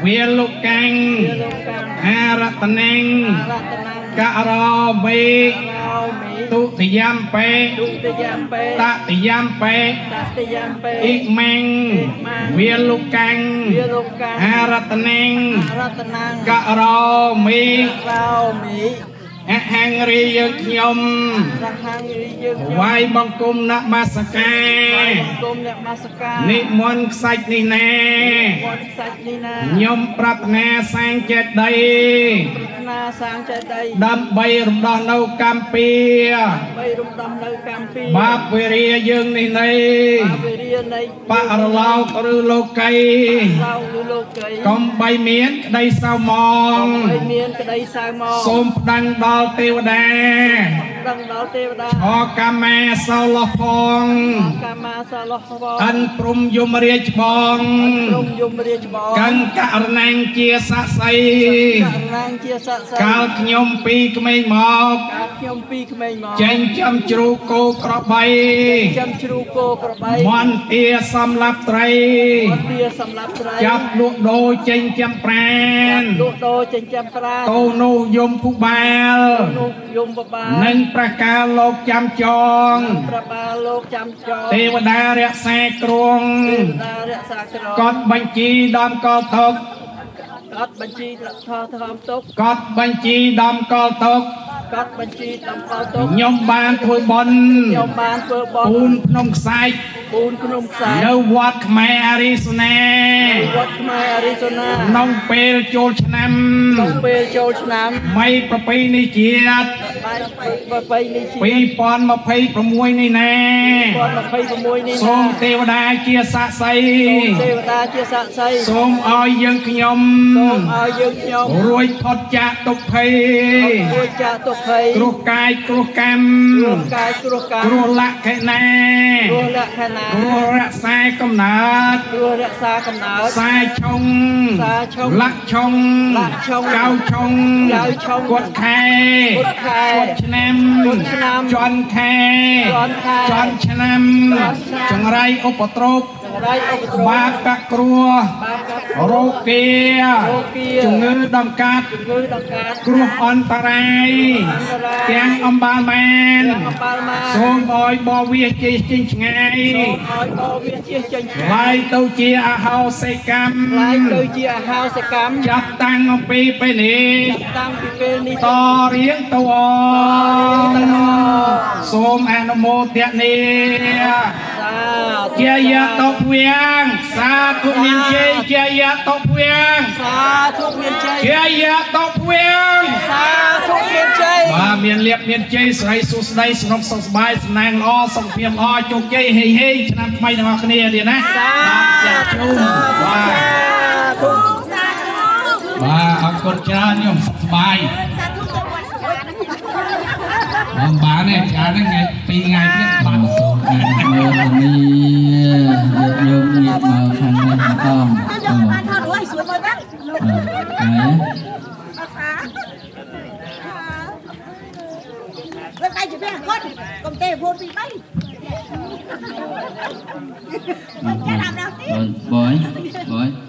វាលកាំង វាលោកកាំង អារតនាង អរតនាង ករោមេ រោមិ ទុតិយំបេ ទុតិយំបេ តតិយំបេ តតិយំបេ អ៊ីម៉ាំងវាលកាំង វាលោកកាំង អារតនាង អរតនាង ករោមេ រោមិ អហង្រីយើងខ្ញុំ រហង្រីយើងខ្ញុំ វាយបង្គំនមស្ការ បង្គំអ្នកមស្ការ និមន្តខ្សាច់នេះណែ មន្តខ្សាច់នេះណា ខ្ញុំប្រាថ្នាសាងចេតិយ ប្រាថ្នាសាងចេតិយ ដើម្បីរំដោះនៅកម្ពី ដើម្បីរំដោះនៅកម្ពី បាបវេរាយើងនេះនៃ បាបវេរានៃ បរលោកឬលោកី លោកឬលោកី កុំបីមានក្តីសៅមង បីមានក្តីសៅមង សូមផ្ដាំងដល់ទេវតា ដឹងដល់ទេវតា អកម្មាសោលោះផង កម្មាសលោះផង អិនព្រំយមរាជបង ព្រមយមរាជបង កង្ករណាងជាស័ក្តិសិទ្ធិ ករណាងជាស័ក្តិសិទ្ធិ កាលខ្ញុំពីក្មេងមក កាលខ្ញុំពីក្មេងមក ចេញចំជ្រូកគោក្របី ចាំជ្រូកគោក្របី មន្ទាសម្លាប់ត្រី មន្ទាសម្រាប់ត្រី ចាប់លក់ដូរចេញចាំប្រាន លក់ដូរចិញ្ចឹមប្រា តោនោះយមភុបាល នោះយមបបាល និងប្រការលោកចាំចង ព្រះបាលលោកចាំចង ទេវតារក្សាគ្រង ទេវតារក្សាក្រ កត់បញ្ជីដំកល់ទុក កត់បញ្ជីថោថមទុក កត់បញ្ជីដំកល់ទុក កត់បញ្ជីដំកល់ទុក ខ្ញុំបានធ្វើបុណ្យ ខ្ញុំបានធ្វើបុណ្ ពូ យ នភ្នំខ្សាច់ ពូនភ្នំខ្សាច់ នៅវត្តខ្មែរអារីសូណា វត្តខ្មែរអារីសូណា ក្នុងពេលចូលឆ្នាំ ក្នុងពេលចូលឆ្នាំ មីប្រពៃនេះជាតិ បាយប្រពៃនេះជា 2026នេះណា 2026នេះ សូមទេវតាជាសាក្សី សូមទេវតាជាសាក្សី សូមឲ្យយើងខ្ញុំ សូមឲ្យយើងខ្ញុំ រួចផុតចាកទុក្ខភ័យ រួចចាកទុក្ខភ័យ គ្រោះកាយគ្រោះកម្ម គ្រោះកាយគ្រោះកម្ម គ្រោះលក្ខណៈ គ្រោះលក្ខណៈ គ្រោះរក្សាកំណើត គ្រោះរក្សាកំណើត សាឆុង សាឆុង លក្ខឆុង លក្ខឆុង កៅឆុង កៅឆុង គាត់ខែ គាត់ខែ គាត់ឆ្នាំ គាត់ឆ្នាំ ជន់ខែ ជន់ខែ ជន់ឆ្នាំ ជន់ឆ្នាំ ចង្រៃឧបទ្រព ចង្រៃឧបទ្រព បាបកគ្រោះ បាបក រោគា រោគា ជំងឺដង្កាត់ ជំងឺដង្កាត់ គ្រោះអន្តរាយ អន្តរាយ ទាំងអំបាលមែន ទាំងអំបាលម៉ា សូមឲ្យបវាសជិះចេញឆ្ងាយ សូមឲ្យបវាសជិះចេញឆ្ងាយ ឡាយទៅជាអហោសិកម្ម ឡាយទៅជាអាហារសកម្ម ចាប់តាំងអំពីពេលនេះ ចាប់តាំងពីពេលនេះ តរៀងទៅអងសូមអនុមោទនា សា ជាយតពវៀងសាធុមានជ័យជាយតពវៀង សាធុមានជ័យ ជាយតពវៀង សាធុមានជ័យ បាទមានលៀបមានជ័យស្រីសុស្ដីសនុកសុខសប្បាយសំណាងល្អសុខភាពល្អជោគជ័យហេហេឆ្នាំថ្មីទាំងអស់គ្នាទៀតណា សា ចាជុំបាទ ធុ បាទអរគុណច្រើនញោមសុខសប្បាយបងបានទេច្រើនហ្នឹងថ្ងៃពីរថ្ងៃទៀតបាន សូមអនុមោទនាញាតិញោមញាតិមកខាងនេះម្ដង យកបានថតរួចស្រួលមើលទៅ ហើយ អត់ស្អាតលើកដៃជាគាត់កុំទេ4 2 3ចាំដល់ទៀត បងបង